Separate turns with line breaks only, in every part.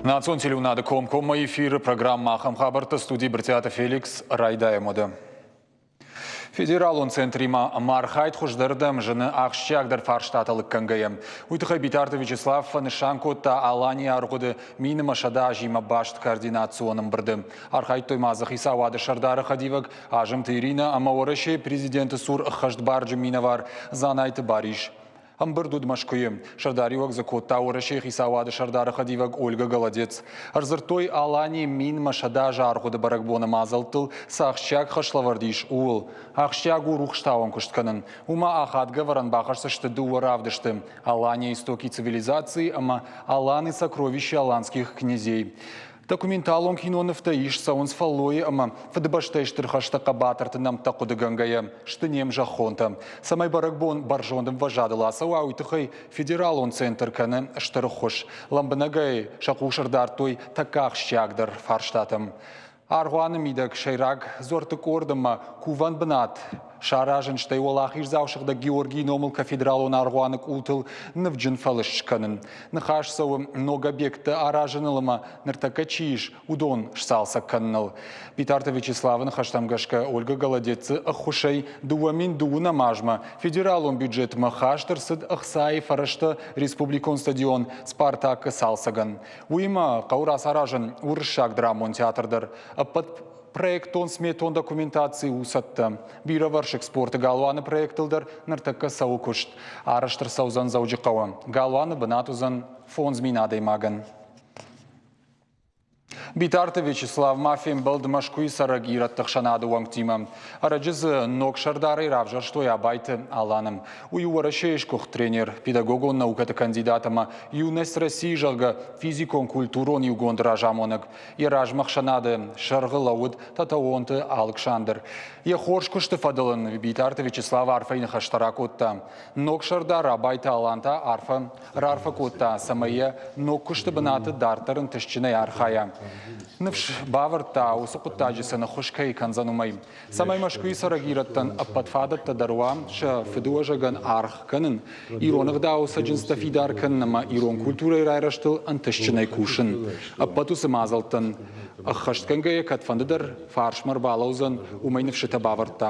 Национ телеуынады комкоммӕ эфиры программӕ ахӕм хабӕрттӕ студийы Брытъиаты Феликс райдайӕм уӕдӕ. Федералон центримӕ ӕмархайд хуыздӕрдӕм зыны ахсджиагдӕр фарстатӕ лыггӕнгӕйӕ. Уый тыххӕй Битарты Вячеслав фӕнысан кодта Аланийы аргъуыды минымӕ 100 азимӕ баст координацион ӕмбырды. Архайдтой ма дзы хицауады сӕрдары хӕдивӕг Азымты Иринӕ ӕмӕ Уӕрӕсейы президенты цур ӕххӕстбарджын минӕвар Дзанайты Барис. Ӕмбырд уыд Мӕскуыйы. Сӕрдариуӕг дзы кодта Уӕрӕсейы хицауады сӕрдары хӕдивӕг Ольга Голодец. Ӕрдзырдтой Аланийы 1100 азы аргъуыды бӕрӕгбоны мадзӕлттыл цы ахсджиаг хӕслӕвӕрд ис, ууыл. Ахсджиаг у рухстауӕн куыст кӕнын. Уымӕ ахадгӕ ӕвӕрӕн бахӕсдзысты дыууӕ равдысты «Алания истоки цивилизации» ӕмӕ «Аланы сокровища аланских князей». Документалон кинонывтӕ ист цӕуынц фӕллойы ӕмӕ Фыдыбӕстӕйы Стыр хӕсты хъӕбатырты нӕмттӕ хъуыдыгӕнгӕйӕ сты не мзӕххонтӕ. Цӕмӕй бӕрӕгбон бӕрзонд ӕмвӕзадыл ацӕуа, уый тыххӕй федералон центр кӕны стыр ӕххуыс. Лӕмбынӕгӕй сӕ хъус ӕрдардтой тӕккӕ ахсджиагдӕр фарстатӕм. Аргъуаны мидӕг сӕйраг дзуӕртты къорд ӕмӕ кувӕн бынат саразын, стӕй Уӕлахиздзау Сыгъдӕг Георгийы номыл кафедралон аргъуаны къултыл нывджын фӕлыст скӕнын. Ныхас цӕуы ног объекттӕ аразыныл ӕмӕ ныртӕккӕ чи ис, уыдон сцалцӕг кӕныныл. Битарты Вячеславы ныхӕстӕм гӕсгӕ Ольга Голодецы ӕххуысӕй 2012 азмӕ федералон бюджетмӕ хаст ӕрцыд ӕхцайы фӕрӕзтӕ республикон стадион «Спартак»-ы цалцӕгӕн. Уыимӕ хъӕуы рацаразын уырыссаг драмон театр дӕр. Ӕппӕт проектон-сметон документаци у цӕттӕ. Бирӕвӕрсыг спорты галуаны проектыл дӕр ныртӕккӕ цӕуы куыст. Арӕзт ӕрцӕудзӕн Дзӕуджыхъӕуы. Галуаны бынат уыдзӕн 5000 адӕймагӕн. Битарты Вячеслав ма фембӕлд Мӕскуыйы цӕрӕг ирӕтты ӕхсӕнады уӕнгтимӕ. Ӕрӕджы дзы ног сӕрдарӕй равзӕрстой Абайты Аланы. Уый у Уӕрӕсейы сгуыхт тренер, педагогон наукӕты кандидат ӕмӕ Юность России, зӕгъгӕ, физикон-культурон иугонды разамонӕг. Йӕ размӕ ӕхсӕнады сӕргъы лӕууыд Татаонты Алыксандр. Йӕ хорз куысты фӕдыл ын Битарты Вячеслав арфӕйы ныхӕстӕ ракодта. Ног сӕрдар Абайты Алан та арфӕ раарфӕ кодта, цӕмӕй йӕ ног куысты бынаты дарддӕр ӕнтыстджынӕй архайа. Ныфс бавӕрдта, уыцы хъуыддаджы сын ӕххуыс кӕй кӕндзӕн, уымӕй. Цӕмӕй Мӕскуыйы цӕрӕг ирӕттӕн ӕппӕт фадӕттӕ дӕр уа сӕ фыдыуӕзӕгӕн аргъ кӕнын, ирон ӕгъдауы цӕджындзтӕ фидар кӕнын ӕмӕ ирон культурӕйы райрӕзтыл ӕнтыстджынӕй кусын. Ӕппӕт уыцы мадзӕлттӕн ӕххӕстгӕнгӕйӕ кӕдфӕндыдӕр фарсмӕ ӕрбалӕудзӕн, уымӕй ныфсытӕ бавӕрдта.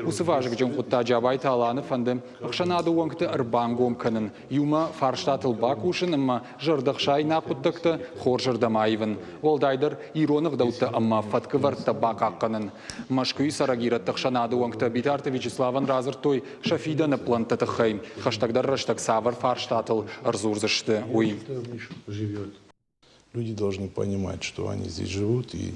Уыцы вазыгджын хъуыддаджы Абайты Аланы фӕнды ӕхсӕнады уӕнгты ӕрбангом кӕнын, иумӕ фарстатыл бакусын ӕмӕ зӕрдӕхсаинаг хъуыддӕгтӕ хорзырдӕм аивын, уӕлдайдӕр ирон ӕгъдӕуттӕ ӕмӕ фӕткӕвӕрдтӕ бахъахъхъӕнын. Мӕскуыйы цӕрӕг ирӕтты ӕхсӕнады уӕнгтӕ Битарты Вячеславӕн радзырдтой сӕ фидӕны пълӕнтты тыххӕй, хӕстӕгдӕр рӕстӕг цавӕр фарстатыл ӕрдзурдзысты, уый.
Люди должны понимать, что они здесь живут и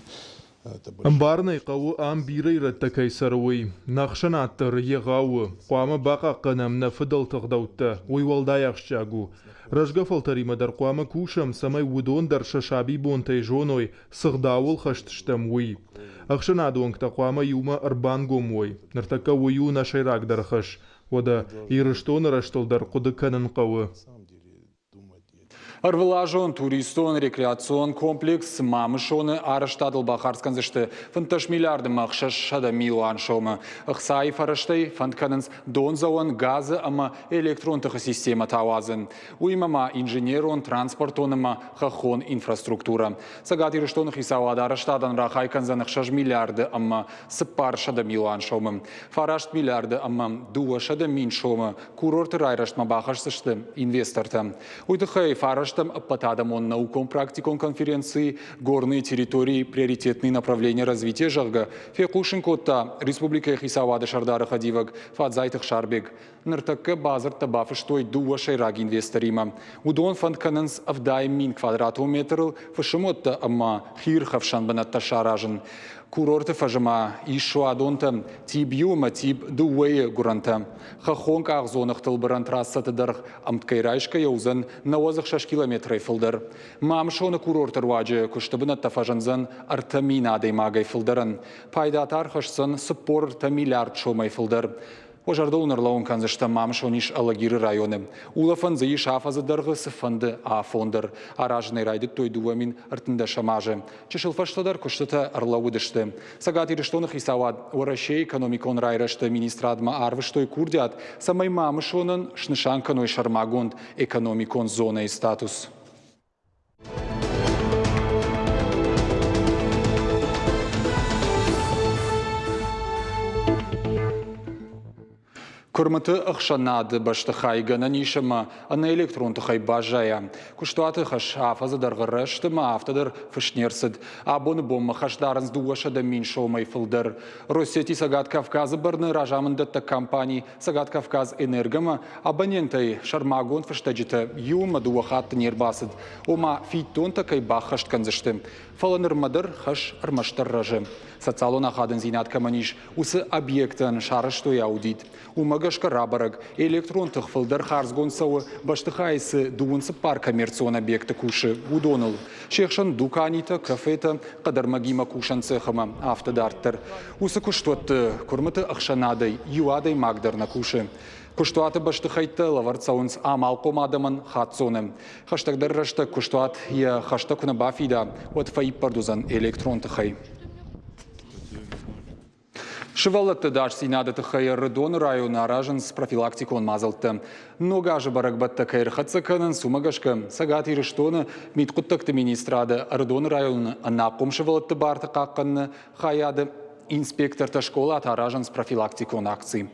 Ӕмбарын ӕй хъӕуы, ам бирӕ ирӕттӕ кӕй цӕры, уый. Нӕ ӕхсӕнад дӕр егъау у. Хъуамӕ бахъахъхъӕнӕм нӕ фыдӕлты ӕгъдӕуттӕ, уый уӕлдай ахсджиаг у. Рӕзгӕ фӕлтӕримӕ дӕр хъуамӕ кусӕм, цӕмӕй уыдон дӕр сӕ сабибонтӕй зоной, цы гъдауыл хӕст стӕм, уый. Ӕхсӕнады уӕнгтӕ хъуамӕ иумӕ ӕрбангом уой. Ныртӕккӕ уый у нӕ сӕйрагдӕр хӕс. Уӕдӕ Ирыстоны рӕзтыл дӕр хъуыды кӕнын хъӕуы.
Ӕрвылазон туристон-рекреацион комплекс Мамысоны арӕзтадыл бахардз кӕндзысты 15 миллиарды ӕмӕ 600 милуан сомы. Ӕхцайы фӕрӕзтӕй фӕнд кӕнынц дондзӕуӕн, газы ӕмӕ электрон тыхы системӕтӕ ауадзын. Уыимӕ ма инженерон, транспортон ӕмӕ хӕххон инфраструктурӕ. Цӕгат Ирыстоны хицауад арӕзтадӕн рахай кӕндзӕн 6 миллиарды ӕмӕ 400 милуан сомы. 9 миллиарды ӕмӕ 200 мин сомы курорты райрӕзтмӕ бахӕсдзысты инвестортӕ. Уый тыххӕй фарастӕм ӕппӕтадӕмон наукон-практикон конференци «Горные территории. Приоритетные направления развития», зӕгъгӕ, фехъусын кодта республикӕйы хицауады сӕрдары хӕдивӕг Фадзайты Хсарбег. Ныртӕккӕ бадзырдтӕ бафыстой дыууӕ сӕйраг инвесторимӕ. Уыдон фӕнд кӕнынц 70 000 квадратон метрыл фысымуӕттӕ ӕмӕ хиирхӕфсӕн бынӕттӕ саразын. Курорты фӕзы ма ис суадонтӕ Тиб иу ӕмӕ Тиб дыууӕйы гуырӕнтӕ. Хӕххон къахдзоныгътыл бырӕн трассӕты дӕргъ ӕмткӕй райсгӕйӕ уыдзӕн 96 километрӕй фылдӕр. Мамысоны курорты руаджы куысты бынӕттӕ фӕзындзӕн 3000 адӕймагӕй фылдӕрӕн. Пайда та ӕрхӕсдзӕн 43 миллиард сомӕй фылдӕр. Уӕ зӕрдыл уын ӕрлӕууын кӕндзыстӕм, Мамысон ис Алагиры районы. Улӕфӕн дзы ис афӕдзы дӕргъы цыфӕнды афон дӕр. Аразын ӕй райдыдтой 2013 азы. Чысыл фӕстӕдӕр куыстытӕ ӕрлӕууыдысты. Цӕгат Ирыстоны хицауад Уӕрӕсейы экономикон райрӕзты министрадмӕ арвыстой курдиат, цӕмӕй Мамысонӕн снысан кӕной сӕрмагонд экономикон зонӕйы статус. Куырмыты ӕхсӕнады бӕстыхай гӕнӕн ис ӕмӕ ӕнӕ электрон тыхӕй баззайа. Куыстуаты хӕс афӕдзы дӕргъы рӕзт ӕмӕ афтӕ дӕр фыст не рцыд. Абоны бонмӕ хӕс дарынц 200 000 сомӕй фылдӕр. Россети Цӕгат Кавказы бӕрны разамынддӕттӕг компани Цӕгат Кавказ Энергомӕ абонентӕй сӕрмагонд фыстӕджытӕ иу ӕмӕ дыууӕ хатты не рбацыд. Ома фиддонтӕ кӕй баххӕст кӕндзысты. Фӕлӕ нырмӕ дӕр хӕс ӕрмӕстдӕр рӕзы. Социалон ахадындзинад кӕмӕн ис, уыцы объектӕн сарӕзтой аудит. Уымӕ гӕсгӕ рабӕрӕг, электрон тых фылдӕр хардзгонд цӕуы, бӕстыхайы цы 24 коммерцион объекты кусы, уыдоныл. Се хсӕн дуканитӕ, кафетӕ, хъӕдӕрмӕгимӕ кусӕн цех ӕмӕ афтӕ дарддӕр. Уыцы куыстуӕтты куырмыты ӕхсӕнадӕй иу адӕймаг дӕр нӕ кусы. Куыстуаты бӕстыхӕйттӕ лӕвӕрд цӕуынц амалхъом адӕмӕн хаццоны. Хӕстӕгдӕр рӕстӕг куыстуат йӕ хӕстӕ куы нӕ бафида, уӕд фӕиппӕрд уыдзӕн электрон тыхӕй. Сывӕллӕтты ӕдасдзинады тыххӕй Ӕрыдоны районы аразынц профилактикон мадзӕлттӕ. Ног азы бӕрӕгбӕттӕ кӕй ӕрхӕццӕ кӕнынц, уымӕ гӕсгӕ Цӕгат Ирыстоны мидхъуыддӕгты министрады Ӕрыдоны районы ӕнахъом сывӕллӕтты барты хъахъхъӕныны хайады инспектортӕ скъолаты аразынц профилактикон акци.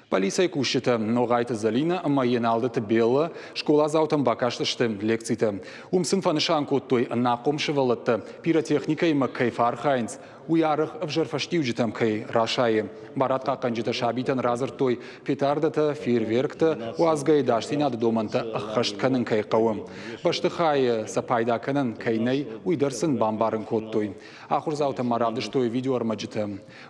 Полицӕйы кусджытӕ Ногъайты Зӕлинӕ ӕмӕ Еналдыты Беллӕ скъоладзаутӕн бакастысты лекцитӕ. Уым сын фӕнысан кодтой, ӕнахъом сывӕллӕттӕ пиротехникӕимӕ кӕй фӕархайынц, уый арӕх ӕвзӕр фӕстиуджытӕм кӕй расайы. Барадхъахъхъӕнджытӕ сабитӕн радзырдтой, петардӕтӕ, фейерверктӕ уадзгӕ ӕдасдзинады домӕнтӕ ӕххӕст кӕнын кӕй хъӕуы. Бӕстыхайы сӕ пайда кӕнӕн кӕй нӕй, уый дӕр сын бамбарын кодтой. Ахуырдзаутӕ ма равдыстой видеоӕрмӕджытӕ.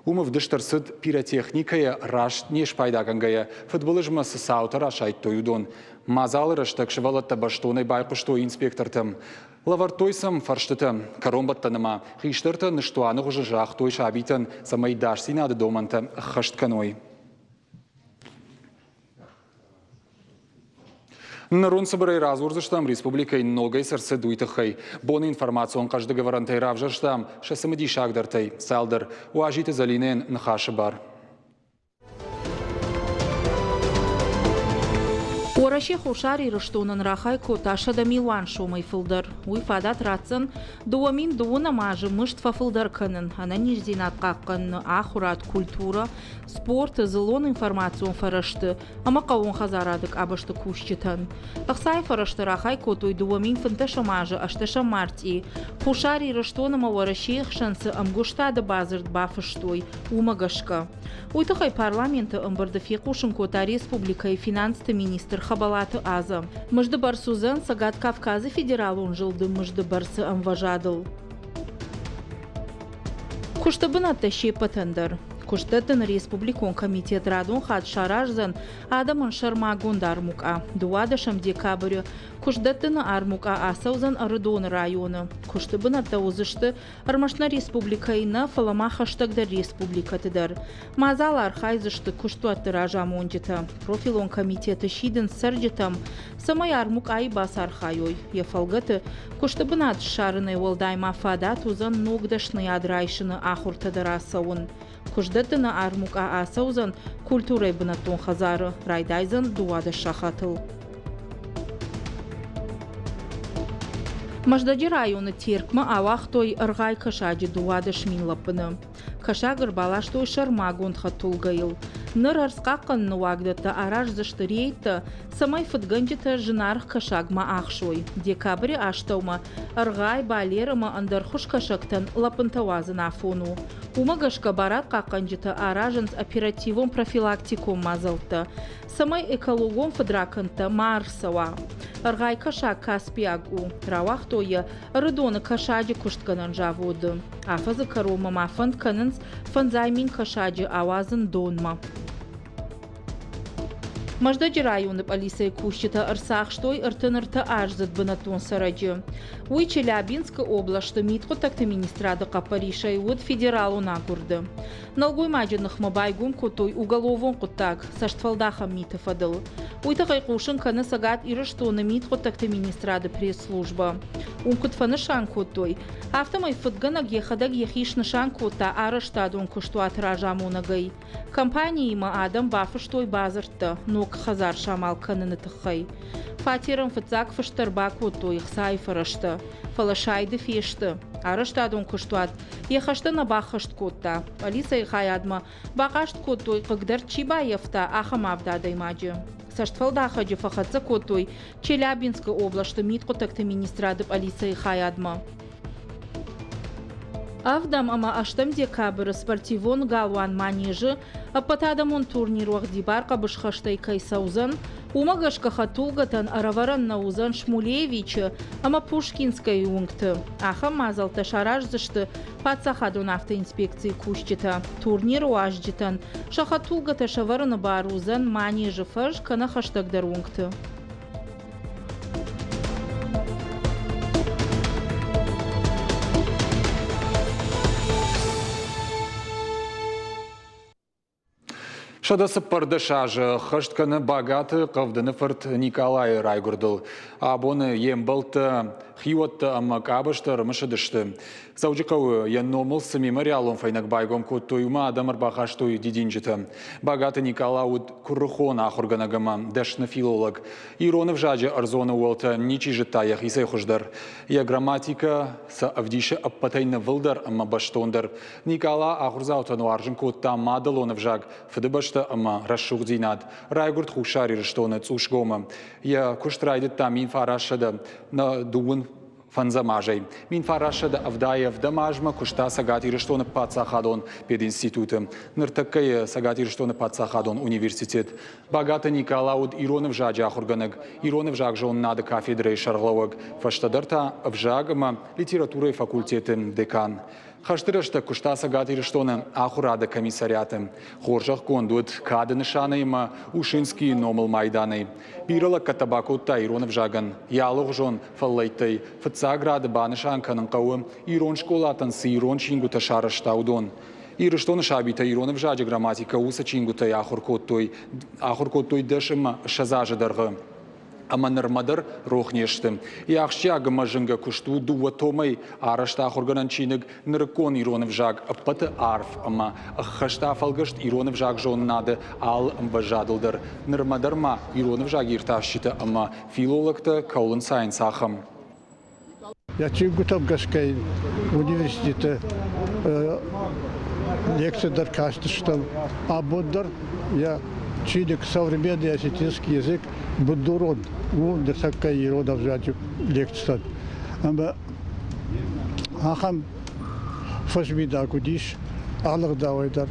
Уым ӕвдыст ӕрцыд пиротехникӕйӕ раст не спайдагӕнгӕйӕ фыдбылызмӕ цы цаутӕ расайдтой, уыдон. Мадзалы рӕстӕг сывӕллӕттӕ бӕстонӕй байхъуыстой инспектортӕм. Лӕвӕрдтой сӕм фӕрстытӕ. Кӕронбӕттӕны ма хистӕртӕ ныстуаны хуызы загътой сабитӕн, цӕмӕй дасдзинады домӕнтӕ ӕххӕст кӕной. Нырон цыбырӕй радзурдзыстӕм республикӕйы ногӕй цы рцыд, уый тыххӕй. Боны информацион хъӕздыг ӕвӕрӕнтӕй равзӕрстам сӕ цымыдисагдӕртӕй цалдӕр. Уазиты Зӕлинӕйӕн ныхасы бар.
Уӕрӕсе Хуссар Ирыстонӕн рахай кодта 100 милуан сомӕй фылдӕр. Уый фадат ратдзӕн 2020 азы мызд фӕфылдӕр кӕнын, ӕнӕниздзинад хъахъхъӕныны, ахуырад, культурӕ, спорты, дзыллон информацион фӕрӕзты ӕмӕ хъӕууон хӕдзарады къабӕзты кусджытӕн. Ӕхцайы фӕрӕзтӕ рахай кодтой 2015 азы ӕстӕсӕм мартъийы Хуссар Ирыстон ӕмӕ Уӕрӕсейы хсӕн цы ӕмгуыстады бадзырд бафыстой, уымӕ гӕсгӕ. Уый тыххӕй парламенты ӕмбырды фехъусын кодта республикӕйы финансты министр Хӕбӕлаты Аза. Мызды бӕрц уыдзӕн Цӕгат Кавказы федералон зылды мызды бӕрцы ӕмвӕзадыл. Куысты бынӕттӕ се ппӕтӕн дӕр. Куыстдӕттыны республикон комитет радон хатт сараздзӕн адӕмӕн сӕрмагонд армукъа. 12 декабры куыстдӕттыны армукъа ацӕудзӕн Ӕрыдоны районы. Куысты бынӕттӕ уыдзысты ӕрмӕст нӕ республикӕйы нӕ, фӕлӕ ма хӕстӕгдӕр республикӕты дӕр. Мадзалы архайдзысты куыстуӕтты разамонджытӕ. Профилон комитеты сидынц цӕрджытӕм, цӕмӕй армукъайы бацархайой. Йӕ фӕлгӕты куысты бынат ссарынӕй уӕлдай ма фадат уыдзӕн ног дӕсныйад райсыны ахуыртӕ дӕр ацӕуын. Куыстдӕттыны армукъа ацӕудзӕн культурӕйы бынӕттон хӕдзары, райдайдзӕн 12 сахатыл. Мӕздӕджы районы Теркмӕ ауагътой ӕргъай кӕсаджы 12 мин лӕппыны. Кӕсаг ӕрбаластой сӕрмагонд хӕдтулгӕйыл. Ныр ӕрдзхъахъхъӕныны уагдӕттӕ араздзысты рейдтӕ, цӕмӕй фыдгӕнджытӕ зынаргъ кӕсаг ма ахсой. Декабры астӕумӕ ӕргъай, балер ӕмӕ ӕндӕр хуыз кӕсӕгтӕн лӕппынтӕ уадзын афон у. Уымӕ гӕсгӕ барадхъахъхъӕнджытӕ аразынц оперативон профилактикон мадзӕлттӕ, цӕмӕй экологон фыдракӕндтӕ ма ӕрцӕуа. Ӕргъай кӕсаг каспиаг у, рауагътой йӕ Ӕрыдоны кӕсаджы куыстгӕнӕн заводы. Афӕдзы кӕронмӕ ма фӕнд кӕнынц фӕндзай мин кӕсаджы ауадзын донмӕ. Мӕздӕджы районы пъӕлицӕйы кусджытӕ ӕрцахстой 33 аздзыд бынӕттон цӕрӕджы. Уый Челябинскы областы мидхъуыддӕгты министрады хъӕппӕрисӕй уыд федералон агуырды. Нӕлгоймаджы ныхмӕ байгом кодтой уголовон хъуыддаг цӕстфӕлдахӕн миты фӕдыл. Уый тыххӕй хъусын кӕны Цӕгат Ирыстоны мидхъуыддӕгты министрады пресс-службӕ. Уым куыд фӕнысан кодтой, афтӕмӕй фыдгӕнӕг йӕхӕдӕг йӕхи снысан кодта арӕзтадон куыстуаты разамонӕгӕй. Компаниимӕ адӕм бафыстой бадзырдтӕ. Ног ног хӕдзар самал кӕныны тыххӕй. Фатерӕн фыццаг фыст дӕр бакодтой ӕхцайы фӕрӕзтӕ, фӕлӕ сайды фесты. Арӕзтадон куыстуат йӕ хӕстӕ нӕ баххӕст кодта. Пъӕлицӕйы хайадмӕ бахъаст кодтой, хъыгдӕрд чи баййӕфта, ахӕм авд адӕймаджы. Цӕстфӕлдахӕджы фӕхӕццӕ кодтой Челябинскы областы мидхъуыддӕгты министрады пъӕлицӕйы хайадмӕ. Ӕвдӕм ӕмӕ ӕстӕм декабры спортивон галуан Манеж-ы ӕппӕтадӕмон турнир уӕгъдибар хъӕбысхӕстӕй кӕй цӕудзӕн, уымӕ гӕсгӕ хӕдтулгӕтӕн ӕрӕвӕрӕн нӕ уыдзӕн Шмулевичы ӕмӕ Пушкинскӕйы уынгты. Ахӕм мадзӕлттӕ сараздзысты паддзахадон автоинспекцийы кусджытӕ. Турниры уазджытӕн сӕ хӕдтулгӕтӕ сӕвӕрыны бар уыдзӕн Манежы фӕз кӕнӕ хӕстӕгдӕр уынгты.
114 азы ӕххӕст кӕны Багаты Хъӕвдыны фырт Никъалайы райгуырдыл. Абоны йе мбӕлттӕ, хиуӕттӕ ӕмӕ къабӕзтӕ ӕрымысыдысты. Дзӕуджыхъӕуы йӕ номыл цы мемориалон фӕйнӕг байгом кодтой, уымӕ адӕм ӕрбахастой дидинджытӕ. Багаты Никъала уыд куырыхон ахуыргӕнӕг ӕмӕ дӕсны филолог. Ирон ӕвзаджы ӕрдзон ӕууӕлтӕ ничи зыдта йӕхицӕй хуыздӕр. Йӕ грамматикӕ сӕ ӕвдисы ӕппӕтӕй нывылдӕр ӕмӕ бӕстондӕр. Никъала ахуырдзаутӕн уарзын кодта мадӕлон ӕвзаг, фыдыбӕстӕ ӕмӕ рӕсугъддзинад. Райгуырд Хуссар Ирыстоны Цъусгомы. Йӕ куыст райдыдта 1900 дыууын фӕндзӕм азӕй. 1977 азмӕ куыста Цӕгат Ирыстоны паддзахадон пединституты. Ныртӕккӕйы Цӕгат Ирыстоны паддзахадон университет. Багаты Никъала уыд ирон ӕвзаджы ахуыргӕнӕг, ирон ӕвзагзонынады кафедрӕйы сӕргълӕууӕг, фӕстӕдӕр та ӕвзаг ӕмӕ литературӕйы факультеты декан. Хӕсты рӕстӕг куыста Цӕгат Ирыстоны ахуырады комиссариаты. Хорзӕхгонд уыд кады нысанӕй ӕмӕ Ушинскийы номыл майданӕй. Бирӕ лӕггӕдтӕ бакодта ирон ӕвзагӕн. Йӕ алыгъуызон фӕллӕйттӕй фыццаг рады банысан кӕнын хъӕуы, ирон скъолатӕн цы ирон чингуытӕ сарӕзта, уыдон. Ирыстоны сабитӕ ирон ӕвзаджы грамматикӕ уыцы чингуытӕй ахуыр кодтой, ахуыр кодтой 10 ӕмӕ 20 азы дӕргъы. Ӕмӕ нырмӕ дӕр рох не сты. Йӕ ахсджиаг ӕмӕ зынгӕ куыст у дыууӕ томӕй арӕзт ахуыргӕнӕн чиныг «Нырыккон ирон ӕвзаг ӕппӕты арф ӕмӕ ӕххӕст афӕлгӕст ирон ӕвзагзонынады алы ӕмвӕзадыл дӕр». Нырмӕ дӕр ма ирон ӕвзаг иртасджытӕ ӕмӕ филологтӕ кӕуыл ӕнцайынц, ахӕм.
Йӕ чингуытӕм гӕсгӕ йын университеты лекци дӕр кастыстӕм. Абон дӕр йӕ чиныг «Современный осетинский язык» бындурон у ныртӕккӕ ирон ӕвзаджы лекцитӕн. Ӕмӕ ахӕм фӕзминаг уыдис алы ӕгъдауӕй дӕр.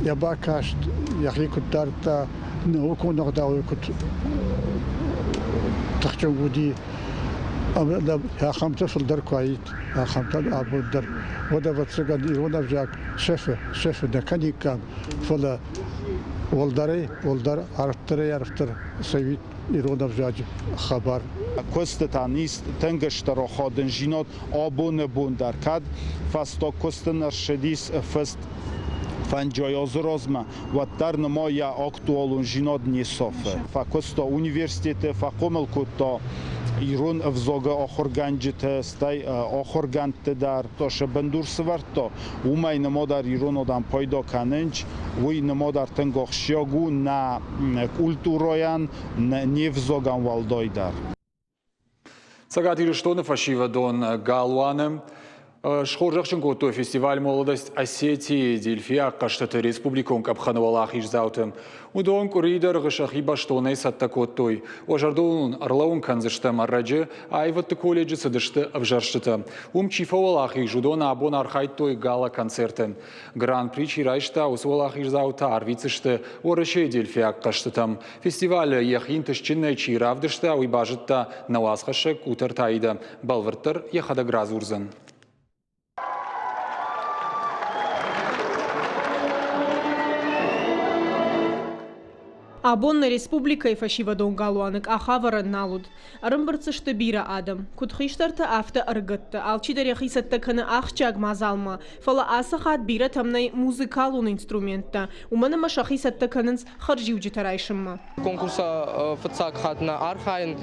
Йӕ бакаст, йӕхи куыд дардта, наукон ӕгъдауӕй куыд тыхджын уыди, ахӕмтӕ фылдӕр куы уаид, ахӕмтӕн абон дӕр, уӕд, ӕвӕццӕгӕн, ирон ӕвзаг сӕфы, сӕфы нӕ кӕниккам, фӕлӕ уӕлдӕрӕй уӕлдӕр, арфдӕрӕй-арфдӕр цӕуид ирон ӕвзаджы хабар.
Куыстытӕн ис тынг стыр аходындзинад абоны бон дӕр, кӕд фӕстаг куысты ӕрцыдис фыст фӕнджай азы размӕ, уӕддӕр нырма йӕ актуалондзинад не сафы. Фӕкуыста университеты, фӕхъомыл кодта ирон ӕвзагы ахуыргӕнджыты, стӕй ахуыргӕндты дӕр. Сӕ бындур сӕвӕрдта, уымӕй нырма дӕр ирон адӕм пайда кӕнынц. Уый нырма дӕр тынг ахсджиаг у нӕ культурӕйӕн, не взагӕн уӕлдай дӕр.
Цӕгат Ирыстоны фӕсивӕдон галуаны схорзӕхджын кодтой фестиваль «Молодость Осетии» дельфиаг хъӕзтыты республикон къӕпхӕны уӕлахиздзауты. Уыдон къуырийы дӕргъы сӕхи бӕстонӕй цӕттӕ кодтой. Уӕ зӕрдыл уын ӕрлӕууын кӕндзыстӕм, ӕрӕджы аивӕдты колледжы цыдысты ӕвзӕрстытӕ. Уым чи фӕуӕлахиз, уыдон абон архайдтой гала-концерты. Гран-при чи райста, уыцы уӕлахиздзаутӕ арвитдзысты Уӕрӕсейы дельфиаг хъӕзтытӕм. Фестивалы йӕхи ӕнтыстджынӕй чи равдыста, уый базыдта нӕ уацхӕссӕг Къутӕрты Аидӕ. Бӕлвырддӕр йӕхӕдӕг радзурдзӕн.
Абон нӕ республикӕйы фӕсивӕдон галуаны къахӕвӕрӕн нал уыд. Ӕрӕмбырд дзы сты бирӕ адӕм. Куыд хистӕртӕ, афтӕ ӕрыгӕттӕ. Алчидӕр йӕхи цӕттӕ кӕны ахсджиаг мадзалмӕ. Фӕлӕ ацы хатт бирӕтӕм нӕй музыкалон инструменттӕ, уымӕн ӕмӕ сӕхи цӕттӕ кӕнынц хӕрзиуджытӕ райсынмӕ.
Конкурсы фыццаг хатт нӕ архайын.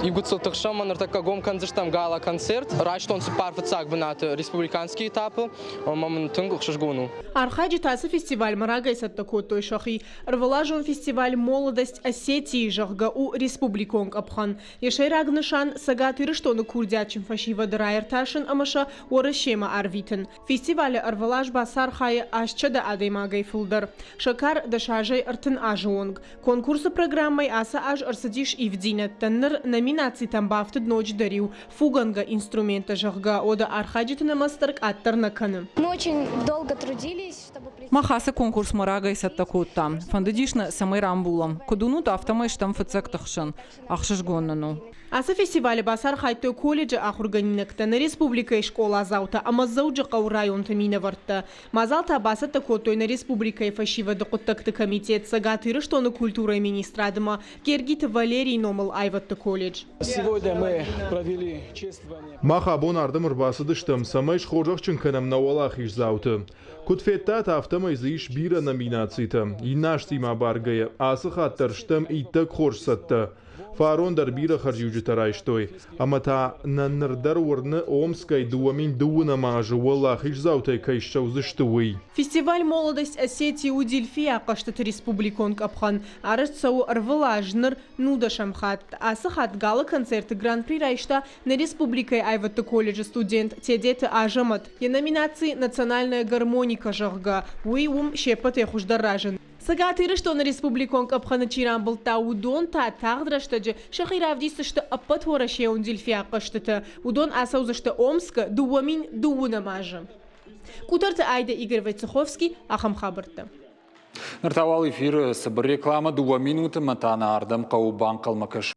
Иугуыцыл тыхсӕм ныртӕккӕ гом кӕндзыстӕм гала-концерт. Райстон цыппар фыццаг бынаты республиканский этапы ӕмӕ мын тынг ӕхсызгон у.
Архайджытӕ ацы фестивальмӕ рагӕй цӕттӕ кодтой сӕхи. Ӕрвылазон фестиваль. фестиваль «Молодость Осетии», зӕгъгӕ, у республикон къӕпхӕн. Йӕ сӕйраг нысан Цӕгат Ирыстоны курдиатджын фӕсивӕды раиртасын ӕмӕ сӕ Уӕрӕсемӕ арвитын. Фестивалы ӕрвылаз бацархайы 800 адӕймагӕй фылдӕр. Сӕкӕр 10 азӕй 30 азы онг. Конкурсы программӕйы ацы аз ӕрцыдис ивддзинӕдтӕ. Ныр номинацитӕм бафтыд ноджыдӕр иу фугӕнгӕ инструменттӕ, зӕгъгӕ, уӕдӕ архайджыты нымӕц дӕр къаддӕр нӕ кӕны.
Мы очень долго трудились, чтобы
Мах ацы конкурсмӕ рагӕй цӕттӕ кодтам. Фӕндыдис нӕ, цӕмӕй рамбулӕм. Куыд уынут, афтӕмӕй стӕм фыццӕгты хсӕн. Ӕхсызгон нын у.
Ацы фестивалы бацархайдтой колледжы ахуыргӕнинӕгтӕ, нӕ республикӕйы скъоладзаутӕ ӕмӕ Дзӕуджыхъӕуы районты минӕвӕрттӕ. Мадзал та бацӕттӕ кодтой нӕ республикӕйы фӕсивӕды хъуыддӕгты комитет Цӕгат Ирыстоны культурӕйы министрадмӕ Гергиты Валерийы номыл аивӕдты колледж.
Сегодня мы провели чествование.
Мах абон ардӕм ӕрбацыдыстӕм, цӕмӕй схорзӕхджын кӕнӕм нӕ уӕлахиздзауты. Куыд федтат, афтӕмӕй дзы ис бирӕ номинацитӕ. Иннӕ азтимӕ абаргӕйӕ, ацы хатт дӕр стӕм иттӕг хорз цӕттӕ. Фарон дӕр бирӕ хӕрзиуджытӕ райстой. Ӕмӕ та нӕ ныр дӕр уырны, Омскӕй 2012 азы уӕлахиздзаутӕй кӕй ссӕудзысты, уый.
Фестиваль «Молодость Осетии» у Дельфийӕ хъӕзтыты республикон къӕпхӕн. Арӕзт цӕуы ӕрвылаз, ныр нудӕсӕм хатт. Ацы хатт гала концерты гран-при райста нӕ республикӕйы аивӕдты колледжы студент Тедеты Азӕмӕт. Йӕ номинаци «Национальная гармоника», зӕгъгӕ, уый уым се ппӕтӕй хуыздӕр разынд. Цӕгат Ирыстоны республикон къӕпхӕны чи рамбылдта, уыдон та тагъд рӕстӕджы сӕхи равдисдзысты ӕппӕтуӕрӕсейон дельфиаг хъӕзтыты. Уыдон ацӕудзысты Омскы 2012 азы. Къутӕрты Айдӕ, Игорь Войцеховский, ахӕм хабӕрттӕ.
Ныр та уал эфиры цыбыр рекламӕ 2 минуты мӕ та нӕ ардӕм хъӕуы банхъӕлмӕ кӕсын.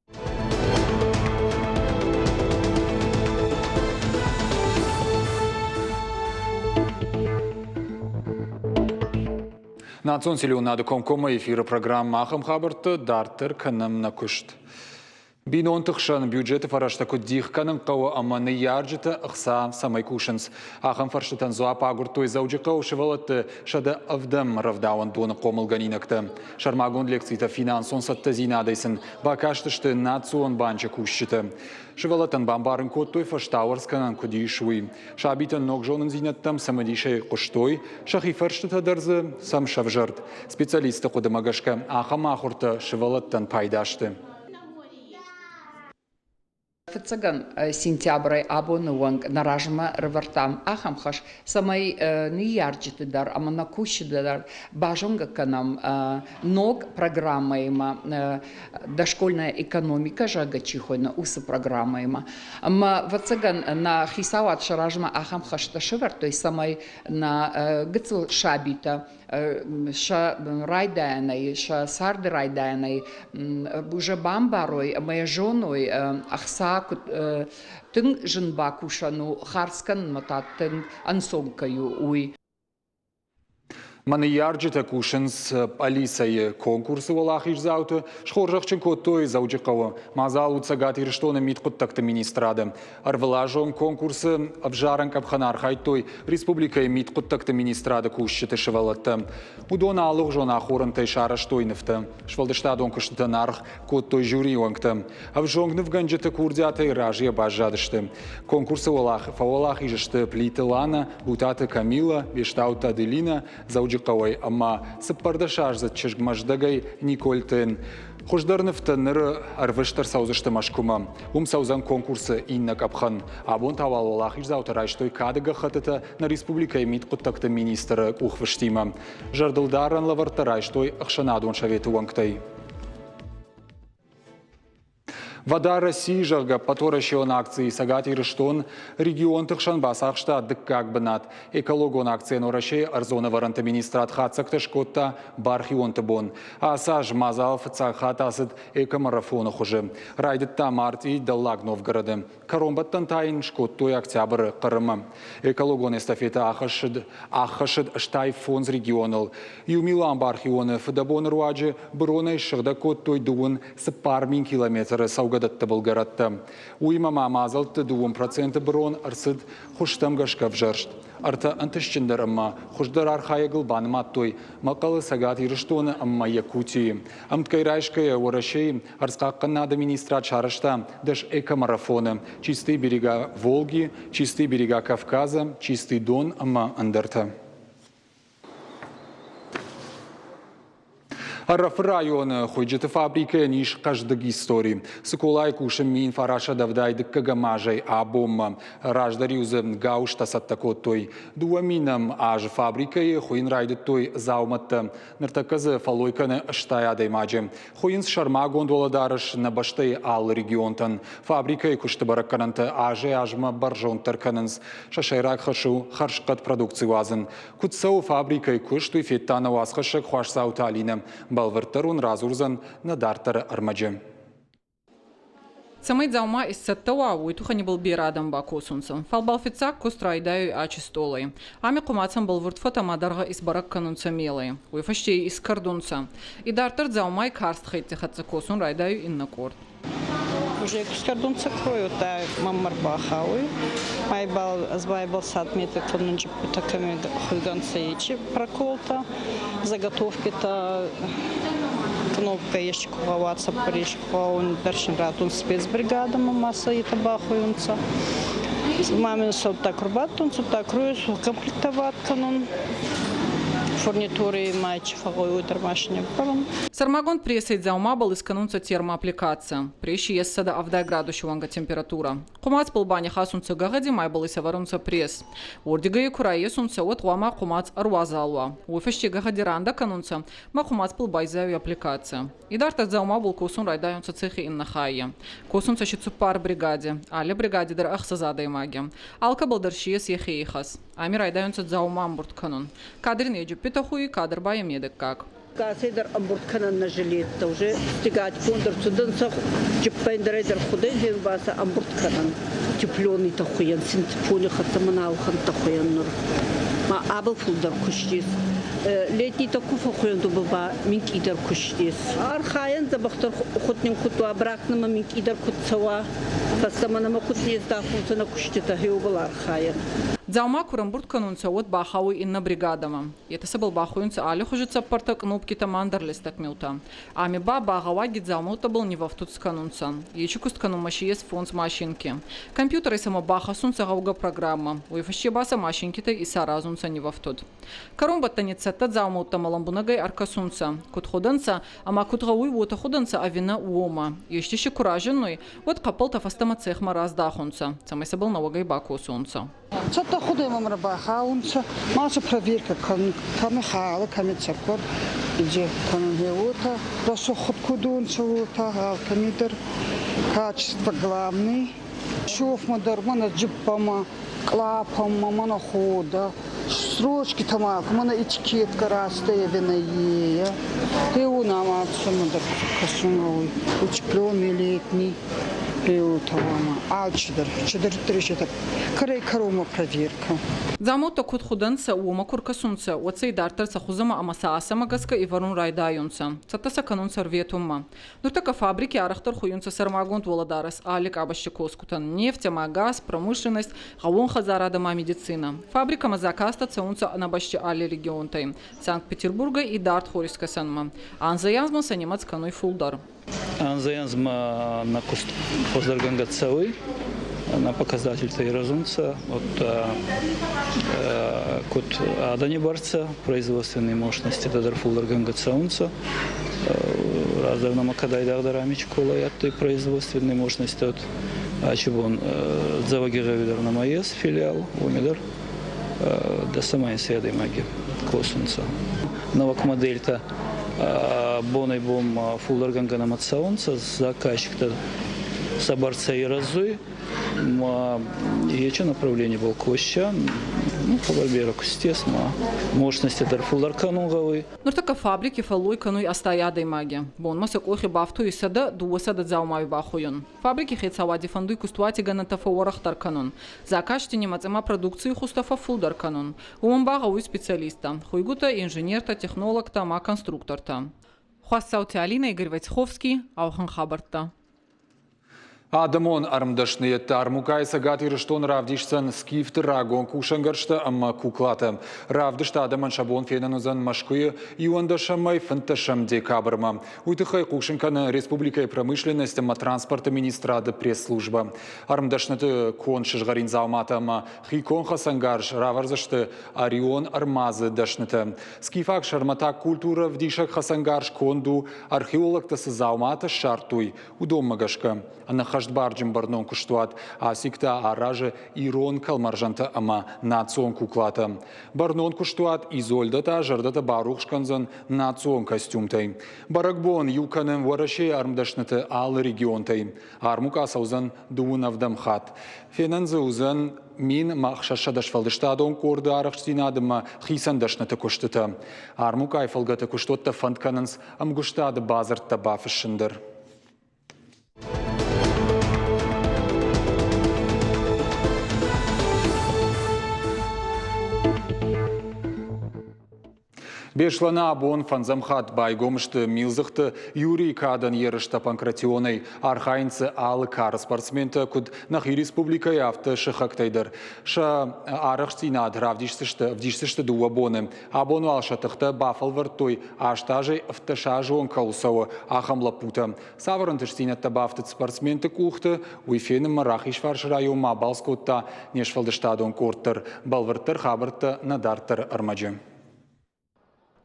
Национ телеуынады комкоммӕ эфиры программӕ ахӕм хабӕртты дарддӕр кӕнӕм нӕ куыст. Бинонты хсӕн бюджеты фӕрӕзтӕ куыд дих кӕнын хъӕуы ӕмӕ ныййарджытӕ ӕхца цӕмӕй кусынц, ахӕм фӕрстытӕн дзуапп агуырдтой Дзӕуджыхъӕуы сывӕллӕтты 107 рӕвдауӕндоны хъомылгӕнинӕгтӕ. Сӕрмагонд лекцитӕ финансон цӕттӕдзинадӕй сын бакастысты Национ банчы кусджытӕ. Сывӕллӕттӕн бамбарын кодтой, фӕстауӕрц кӕнӕн куыд ис, уый. Сабитӕн ног зонындзинӕдтӕм цымыдисӕй хъуыстой, сӕхи фӕрстытӕ дӕр дзы сӕм сӕвзӕрд. Специалистты хъуыдымӕ гӕсгӕ, ахӕм ахуыртӕ сывӕллӕттӕн пайда сты.
Фыццагӕн сентябрӕй абоны онг нӕ размӕ ӕрывӕрдтам ахӕм хӕс, цӕмӕй ныййарджыты дӕр ӕмӕ нӕ кусджыты дӕр базонгӕ кӕнӕм ног программӕимӕ, дошкольная экономика, зӕгъгӕ, чи хуыйны, уыцы программӕимӕ. Ӕмӕ, ӕвӕццӕгӕн, нӕ хицауад сӕ размӕ ахӕм хӕстӕ сӕвӕрдтой, цӕмӕй нӕ гыццыл сабитӕ сӕ райдайӕнӕй, сӕ царды райдайӕнӕй уже бамбарой ӕмӕ йӕ зоной, ӕхца куыд тынг зын бакусӕн у, хардз кӕнынмӕ та тынг ӕнцон кӕй у, уый.
Мӕ ныййарджытӕ кусынц пъӕлицӕйы конкурсы уӕлахиздзауты схорзӕхджын кодтой Дзӕуджыхъӕуы. Мадзал у Цӕгат Ирыстоны мидхъуыддӕгты министрады. Ӕрвылазон конкурсы ӕвзарӕн къӕпхӕн архайдтой республикӕйы мидхъуыддӕгты министрады кусджыты сывӕллӕттӕ. Уыдон алыгъуызон ахорӕнтӕй сарӕзтой нывтӕ. Сфӕлдыстадон куыстытӕн аргъ кодтой жюрийы уӕнгтӕ. Ӕвзонг нывгӕнджыты курдиатӕй разыйӕ баззадысты. Конкурсы фӕуӕлахиз сты Плиты Лана, Бутаты Камила, Бестауты Аделина, Дзӕуджыхъӕуӕй ӕмӕ 14-аздзыд чызг Мӕздӕгӕй Николь Тен. Хуыздӕр нывтӕ ныр ӕрвыст ӕрцӕудзысты Мӕскуымӕ. Уым цӕудзӕн конкурсы иннӕ къӕпхӕн. Абон та уал уӕлахиздзаутӕ райстой кады гӕххӕттытӕ нӕ республикӕйы мидхъуыддӕгты министры къухфыстимӕ. Зӕрдылдарӕн лӕвӕрттӕ райстой ӕхсӕнадон советы уӕнгтӕй. Вода России, зӕгъгӕ, ӕппӕтуӕрӕсеон акцийы Цӕгат Ирыстон регионты хсӕн бацахста дыккаг бынат. Экологон акцийӕн Уӕрӕсейы ӕрдзон ӕвӕрӕнты министрад хатдзӕгтӕ скодта бархионты бон. Ацы аз мадзал фыццаг хатт ацыд экомарафоны хуызы. Райдыдта мартъи Дӕллаг Новгороды. Кӕронбӕттӕн та йын скодтой октябры Хъырымы. Экологон эстафетӕ аххӕссыд 85 регионыл. Иу милуан бархионы фыдӕбоны руаджы быронӕй ссыгъдӕг кодтой 34 000 километры цӕугӕдӕтты былгӕрӕттӕ. Уыимӕ ма мадзӕлтты 2% бырон ӕрцыд хуызтӕм гӕсгӕ ӕвзӕрст. Ӕртӕ ӕнтыстджындӕр ӕмӕ хуыздӕр архайӕгыл банымадтой Мӕхъӕлы Цӕгат Ирыстоны ӕмӕ Якутийы. Ӕмткӕй райсгӕйӕ Уӕрӕсейы ӕрдзхъахъхъӕнынады министрад сарӕзта 10 экомарафоны «Чистые берега Волги», «Чистые берега Кавказа», «Чистый Дон» ӕмӕ ӕндӕртӕ. Ӕрӕфы районы хуыйджыты фабрикӕйӕн ис хъӕздыг истори. Цыколайы кусы 1970 дыккӕгӕм азӕй абонмӕ. Раздӕр-иу дзы гауызтӕ цӕттӕ кодтой. 2000-ӕм азы фабрикӕйы хуыйын райдыдтой дзаумӕттӕ. Ныртӕккӕ дзы фӕллой кӕны 80 адӕймаджы. Хуыйынц сӕрмагонд уӕлӕдарӕс нӕ бӕстӕйы алы регионтӕн. Фабрикӕйы куысты бӕрӕггӕнӕнтӕ азӕй-азмӕ бӕрзонддӕр кӕнынц. Сӕ сӕйраг хӕс у хӕрзхъӕд продукци уадзын. Куыд цӕуы фабрикӕйы куыст, уый федта нӕ уацхӕссӕг Хуасдзауты Алинӕ. Бӕлвырддӕр уын радзурдзӕн нӕ дарддӕры ӕрмӕджы.
Цӕмӕй дзаума исцӕттӕ уа, уой туххӕн ибӕл берӕ адӕм бакосунцӕ. Фал бал фиццаг куст райдайуй ачи стъолӕй. Ами хъумацӕн бӕлвурд фӕтӕ ма дӕргъӕ исбӕрӕг кӕнунцӕ мелӕй. Уой фӕсте искӕрдунцӕ. Идарддӕр дзаумай карст хӕйтти хӕццӕ косун райдайуй иннӕ къорд.
Уже кускӕрдунцӕ крой, мӕм ӕрбахауй. Майбал, ӕз байбал садметы кӕнунджиппитӕ кӕми хуйгӕнцӕ ечи проколта, заготовкитӕ кнопка ести ку гъӕуа, цӕппӕр ести ку гъӕуа, дӕр син раттун спецбригадӕмӕ ма сӕ етӕ бахуйунцӕ. Мамин сӕудта ку рбадтунцӕ, удта крой комплектовать кӕнун. Фурнитури ма чи фӕгъгъӕуй дӕр машине бавӕрун.
Сӕрмагонд прессӕй дзаумабӕл искӕнунцӕ термоаппликаци. Пресси ес 170 градуси уӕнгӕ температурӕ. Хъумацбӕл ба нихасунцӕ гӕгъӕди ма ибӕл исӕвӕрунцӕ пресс. Уордигӕй ку райесунцӕ, уӕд гъӕуама хъумац ӕруазал уа. Уой фӕсте гӕгъӕди рандӕ кӕнунцӕ, ма хъумацбӕл байзайуй аппликаци. Идарддӕр дзаумабӕл косун райдайунцӕ цехи иннӕ хаййи. Косунцӕ си цуппар бригади. Алли бригади дӕр ӕхсӕз адӕймаги. Алкӕбӕл дӕр си ес ӕхе ихӕс. Ами райдайунцӕ дзаума ӕмбурд кӕнун. Кадр не джиппитӕ хуй, кадр ба е медӕггаг.
Кӕцӕйдӕр ӕмбурд кӕнӕн нӕ жилеттӕ уже стигатгонд ӕрцудӕнцӕ джиппӕндӕрӕй дӕр худӕй ба сӕ ӕмбурд кӕнӕн тепленыйтӕ хуйӕн синтепони хӕццӕ мӕнӕухӕнттӕ хуйӕн нур ма абыл фулдӕр куст ес летнитӕ ку фӕхуйӕн ду ба минкъийдӕр куст ес архайӕн дзӕбӕхдӕр худ нин куд уа брак нӕмӕ минкъийдӕр куд цӕуа фӕстӕмӕ нӕмӕ куд не здахунцӕ нӕ куститӕ гьеубӕл архайӕн.
Дзаума ку рӕмбурд кӕнунцӕ, уӕд бахауй иннӕ бригадӕмӕ. Етӕ сӕбӕл бахуйунцӕ аллихузи цӕппӕртӕ, кънопкитӕ ма ӕндӕр листӕг миутӕ. Ами ба багъӕуаги дзаумӕуттӕбӕл нивӕфтуд скӕнунцӕ. Ечи куст кӕнунмӕ си ес фондз машинки. Компьютерӕй сӕмӕ бахӕссунцӕ гъӕугӕ программӕ. Уой фӕсте ба сӕ машинкитӕй исаразунцӕ нивӕфтуд. Кӕронбӕттӕни цӕттӕ дзаумӕуттӕмӕ лӕмбунӕгӕй ӕркӕсунцӕ. Куд ходӕнцӕ ӕма куд гъӕуй, уотӕ ходӕнцӕ ӕви нӕ, уомӕ. Ести си ку разиннуй, уӕд хъӕппӕлтӕ фӕстӕмӕ цехмӕ раздахунцӕ, цӕмӕй сӕбӕл нӕуӕгӕй бакосонцӕ.
Цӕттӕ худӕй мӕм ӕрбахаунцӕ, ма сӕ проверкӕ кӕнун, кӕми халы, кӕми цӕппӕр, иже кӕнун гъе уотӕ, рӕсугъд куд унцӕ, уотӕ алкӕми дӕр качество главный. Шофмӕ дӕр мӕнӕ джиппӕмӕ, кълапӕмӕ, мӕнӕ ходӕ, строчкитӕмӕ, мӕнӕ этикетка растаевена е. Гъе уонӕмӕ цӕмӕдӕр кӕсун гъӕуй. Утепленный летний. Реутауама алчидӕр, чидӕриддӕр исетӕ кӕрӕй-кӕронмӕ проверка.
Дзаумӕуттӕ куд худӕнцӕ, уомӕ ку ркӕсунцӕ, уӕд сӕ идарддӕр сӕ хузӕмӕ ӕма сӕ асӕмӕ гӕсгӕ ивӕрун райдайунцӕ. Цӕттӕ сӕ кӕнунцӕ ӕрветунмӕ. Нуртӕккӕ фабрики арӕхдӕр хуйунцӕ сӕрмагонд уӕлӕдарӕс алли къабӕзти косгутӕн – нефть ӕма газ, промышленность, гъӕууон хӕдзарадӕ ӕма медицинӕ. Фабрикӕмӕ заказтӕ цӕунцӕ ӕнӕбӕсти алли регионтӕй – Санкт-Петербургӕй идард Хорискӕсӕнмӕ. Анзӕй-анзмӕ сӕ нимӕдз кӕнуй фулдӕр.
Анзӕй-анзмӕ нӕ куст хуӕздӕргӕнгӕ цӕуй, нӕ показательтӕ ирӕзунцӕ. Вот куд адӕни бӕрцӕ, производственные мощности дӕр фулдӕргӕнгӕ цӕунцӕ. Раздӕр нӕмӕ кӕд айдагъдӕр ами школай адтӕй производственные мощности, вот ачи бон Дзӕуӕгигъӕуи дӕр нӕмӕ ес филиал, уоми дӕр дӕсӕмӕй адӕймаги косунцӕ. Нӕуӕг модельтӕ бонӕй-бон фулдӕргӕнгӕ нӕмӕ цӕунцӕ, заказчиктӕ сӕ бӕрцӕ ирӕзуй, ма ечи направление был косча, ну, хъӕбӕр берӕ кустес, ма мощности дӕр фулдӕр кӕнун гъӕуй.
Нуртӕккӕ фабрики фӕллой кӕнуй 80 адӕймаги. Бонмӕ сӕ къохи бафтуй 100-200 дзаумауи бахуйун. Фабрики хецауади фӕндуй кустуати гӕнӕнтӕ фӕууӕрӕхдӕр кӕнун. Заказти нимӕдзӕмӕ продукций хузтӕ фӕффулдӕр кӕнун. Уомӕн ба гъӕуй специалисттӕ – хуйгутӕ, инженертӕ, технологтӕ ӕма конструктортӕ. Хуасдзаути Алинӕ, Игорь Войцеховский, ауӕхӕн хабӕрттӕ.
Адӕмон ӕрмдӕсныйӕдты армукъайы Цӕгат Ирыстон равдисдзӕн скифты рагон кусӕнгӕрзтӕ ӕмӕ куклатӕ. Равдыст адӕмӕн сӕ бон фенӕн уыдзӕн Мӕскуыйы иуӕндӕсӕмӕй фынддӕсӕм декабрмӕ. Уый тыххӕй хъусын кӕны республикӕйы промышленность ӕмӕ транспорты министрады пресс-службӕ. Ӕрмдӕсныты конд сызгъӕрин дзауматӕ ӕмӕ хикон хӕцӕнгарз равӕрдзысты Орион ӕрмадзы дӕснытӕ. Скифаг сӕрмӕтаг культурӕ ӕвдисӕг хӕцӕнгарз конд у, археологтӕ цы дзауматӕ ссардтой, Уыдонмӕ гӕсгӕ, ӕнӕххӕстбарджын бӕрнон куыстуат Асиктӕ аразы ирон кӕлмӕрзӕнтӕ ӕмӕ национ куклатӕ. Бӕрнон куыстуат Изольдӕ та зӕрдӕтӕ барухс кӕндзӕн национ костюмтӕй. Бӕрӕгбон иу кӕны Уӕрӕсейы ӕрмдӕсныты алы регионтӕй. Армукъа цӕудзӕн дыууын ӕвдӕм хатт. Фенӕн дзы уыдзӕн 1600 сфӕлдыстадон къорды арӕхстдзинад ӕмӕ хицӕн дӕсныты куыстытӕ. Армукъайы фӕлгӕты куыстуӕттӕ фӕнд кӕнынц ӕмгуыстады бадзырдтӕ бафыссын дӕр. Беслӕны абон фӕндзӕм хатт байгом сты Милдзыхты Юрийы кадӕн ерыстӕ панкратионӕй. Архайынц дзы алы кары спортсментӕ, куыд нӕхи республикӕйы, афтӕ сыхӕгтӕй дӕр. Сӕ арӕхстдзинад равдисдзысты, ӕвдисдзысты дыууӕ боны. Абон уал сӕ тыхтӕ бафӕлвӕрдтой аст азӕй ӕвддӕс азы онг кӕуыл цӕуы, ахӕм лӕппутӕ. Цавӕр ӕнтыстдзинӕдтӕ бафтыд спортсменты къухты, уый фенынмӕ Рахизфарсы районмӕ абалц кодта не сфӕлдыстадон къорд дӕр. Бӕлвырддӕр хабӕрттӕ нӕ дарддӕры ӕрмӕджы.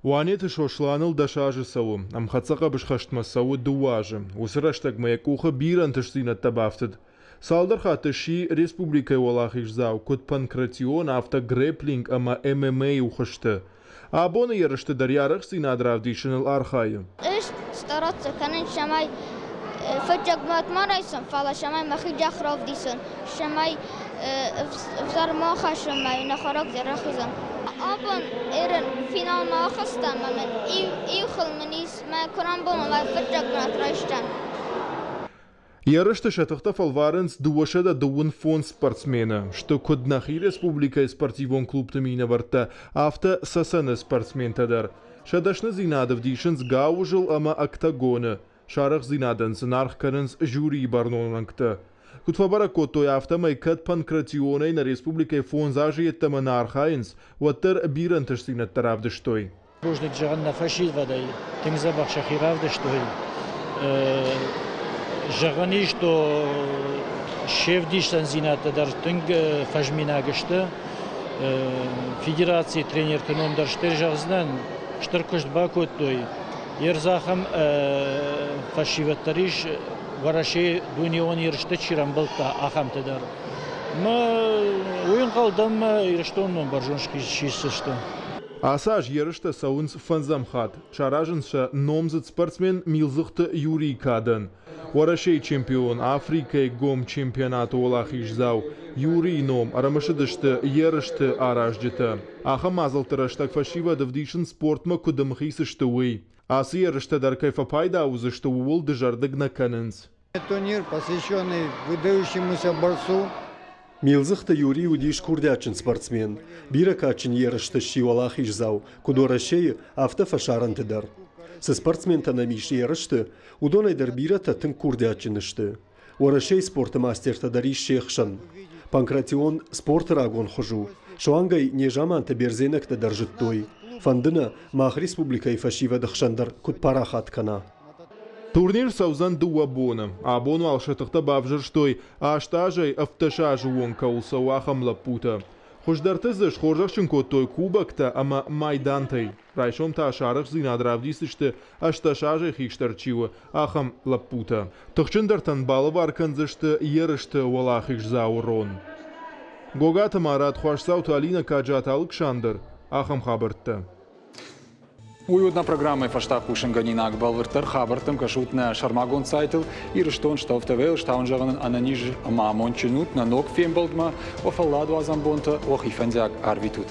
Уанеты Сосланыл 10 азы цӕуы. Ӕмхӕццӕ хъӕбысхӕстмӕ цӕуы дыууӕ азы. Уыцы рӕстӕгмӕ йӕ къухы бирӕ ӕнтыстдзинӕдтӕ бафтыд. Цалдӕр хатты сси республикӕйы уӕлахиздзау куыд панкратион, афтӕ грэпплинг ӕмӕ ММА-йы хуызты. Абоны ерысты дӕр йӕ арӕхстдзинад равдисыныл архайы.
Ӕз стараться кӕнын, цӕмӕй фыццаг бынат ма райсон, фӕлӕ цӕмӕй мӕхи дӕх равдисон, цӕмӕй ӕвзӕр ма хӕссон мӕ нӕ характер рахизон. Абон ерын финалмӕ ахызтӕн ӕмӕ мын иу хыл мын ис, мӕ куы рамбулон, уӕд фыццаг бынат райсдзӕн.
Ерысты сӕ тыхтӕ фӕлварынц 225 спортсмены. Сты куыд нӕхи республикӕйы спортивон клубты минӕвӕрттӕ, афтӕ Цӕцӕны спортсментӕ дӕр. Сӕ дӕсныдзинад ӕвдисынц гауызыл ӕмӕ октагоны. Сӕ арӕхстдзинадӕн сын аргъ кӕнынц жюрийы бӕрнон уӕнгтӕ. Куыд фӕбӕрӕг кодтой, афтӕмӕй кӕд панкратионӕй нӕ республикӕйы фондз азы йеддӕмӕ нӕ архайынц, уӕддӕр бирӕ ӕнтыстдзинӕдтӕ равдыстой.
Бузныг зӕгъын нӕ фӕсивӕдӕй, тынг дзӕбӕх сӕхи равдыстой. Зӕгъӕн ис, то се вдисӕндзинӕдтӕ дӕр тынг фӕзминаг сты. Федерацийы тренерты ном дӕр стыр зӕгъдзынӕн, стыр куыст бакодтой. Ерыс ахӕм фӕсивӕд дӕр ис, Уӕрӕсейы дунеон ерысты чи рамбылдта, ахӕмтӕ дӕр. Мӕ уый ӕнхъӕл дӕн, мӕ Ирыстоны ном бӕрзонд сисдзысты.
Ацы аз ерыстӕ цӕуынц фӕндзӕм хатт. Саразынц сӕ номдзыд спортсмен Милдзыхты Юрийы кадӕн. Уӕрӕсейы чемпион, Африкӕйы гом чемпионаты уӕлахиздзау Юрийы ном ӕрымысыдысты ерысты аразджытӕ. Ахӕм мадзӕлтты рӕстӕг фӕсивӕд ӕвдисынц спортмӕ куыд ӕмхиц сты, уый. Ацы ерыстӕ дӕр кӕй фӕпайда уыдзысты, ууыл дызӕрдыг нӕ кӕнынц.
Турнир, посвященный выдающемуся борцу.
Милдзыхты Юрий уыдис курдиатджын спортсмен. Бирӕ кадджын ерысты сси уӕлахиздзау, куыд Уӕрӕсейы, афтӕ фӕсарӕнты дӕр. Цы спортсментӕ нӕм ис ерысты, уыдонӕй дӕр бирӕтӕ тынг курдиатджын сты. Уӕрӕсейы спорты мастертӕ дӕр ис се хсӕн. Панкратион спорты рагон хуыз у. Суанг ӕй незаманты бердзенӕгтӕ дӕр зыдтой. Фӕнды нӕ, мах республикӕйы фӕсивӕды хсӕн дӕр куыд парахат кӕна.
Турнир цӕудзӕн дыууӕ боны. Абон уал сӕ тыхтӕ бавзӕрстой аст азӕй 17 азы онг кӕуыл цӕуы, ахӕм лӕппутӕ. Хуыздӕрты дзы схорзӕхджын кодтой кубоктӕ ӕмӕ майдантӕй. Райсом та сӕ арӕхстдзинад равдисдзысты, 18 азӕй хистӕр чи у, ахӕм лӕппутӕ. Тыхджындӕртӕн балӕвар кӕндзысты ерысты уӕлахиздзауы рон. Гогаты Марат, Хуасдзауты Алинӕ, Каджаты Алыксандр. Ахӕм хабӕрттӕ.
Уый уыд нӕ программӕйы фӕстаг хъусынгӕнинаг. Бӕлвырддӕр хабӕрттӕм кӕсут нӕ сӕрмагонд сайтыл Ирыстон Стов ТВ. Стауын зӕгъын ӕнӕниз ӕмӕ амондджын ут нӕ ног фембӕлдмӕ. Уӕ фӕлладуадзӕн бонтӕ уӕхи фӕндиаг арвитут.